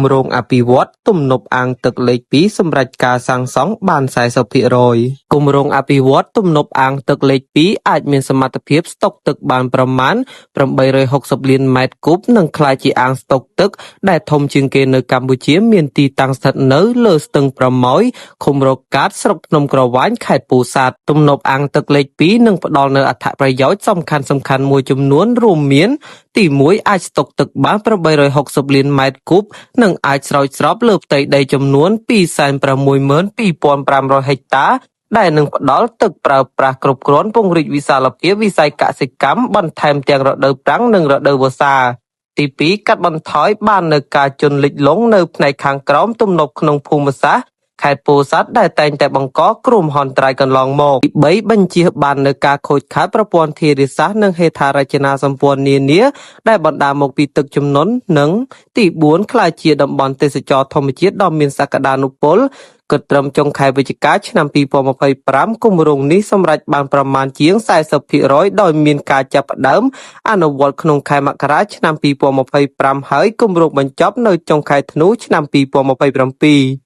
ម្រោងអភិវឌ្ឍន៍ទំនប់អាងទឹកលេខ ២ សម្រេចការសាងសង់បាន ៤០%។ គម្រោងអភិវឌ្ឍន៍ទំនប់អាងទឹកលេខ ២ អាចមានសមត្ថភាពស្តុកទឹកបានប្រមាណ ៨៦០ លានម៉ែត្រគូប និងក្លាយជាអាងស្តុកទឹកដែលធំជាងគេនៅកម្ពុជា មានទីតាំងស្ថិតនៅលើស្ទឹងប្រម៉ោយ ឃុំរកាត ស្រុកភ្នំក្រវាញ ខេត្តពោធិ៍សាត់។ ទំនប់អាងទឹកលេខ ២ នឹងផ្ដល់នូវអត្ថប្រយោជន៍សំខាន់ៗមួយចំនួនរួមមាន ទី១ អាចស្តុកទឹកបាន ៨៦០ លានម៉ែត្រគូប និងអាចស្រោចស្រពលើផ្ទៃដីចំនួន ២៦២,៥០០ ហិកតា ដែលនឹងផ្ដល់ទឹកប្រើប្រាស់គ្រប់គ្រាន់ពង្រីកវិសាលភាពវិស័យកសិកម្មបន្ថែមទាំងរដូវប្រាំងនិងរដូវវស្សា។ ទី២ កាត់បន្ថយបាននូវការជន់លិចលង់នៅផ្នែកខាងក្រោមទំនប់ក្នុងភូមិសាស្ត្រខេត្តពោធិ៍សាត់ដែលតែងតែបង្កគ្រោះមហន្តរាយកន្លងមក។ ទី៣ បញ្ចៀសបាននូវការខូចខាតប្រព័ន្ធធារាសាស្ត្រនិងហេដ្ឋារចនាសម្ព័ន្ធនានាដែលបណ្ដាលមកពីទឹកជំនន់ និងទី៤ ក្លាយជាតំបន់ទេសចរណ៍ធម្មជាតិដ៏មានសក្ដានុពល។ គិតត្រឹមចុងខែវិច្ឆិកា ឆ្នាំ២០២៥ គម្រោងនេះសម្រេចបានប្រមាណជាង ៤០% ដោយមានការចាប់ផ្ដើមអនុវត្តក្នុងខែមករា ឆ្នាំ២០២៥ ហើយគម្រោងបញ្ចប់នៅចុងខែធ្នូ ឆ្នាំ២០២៧។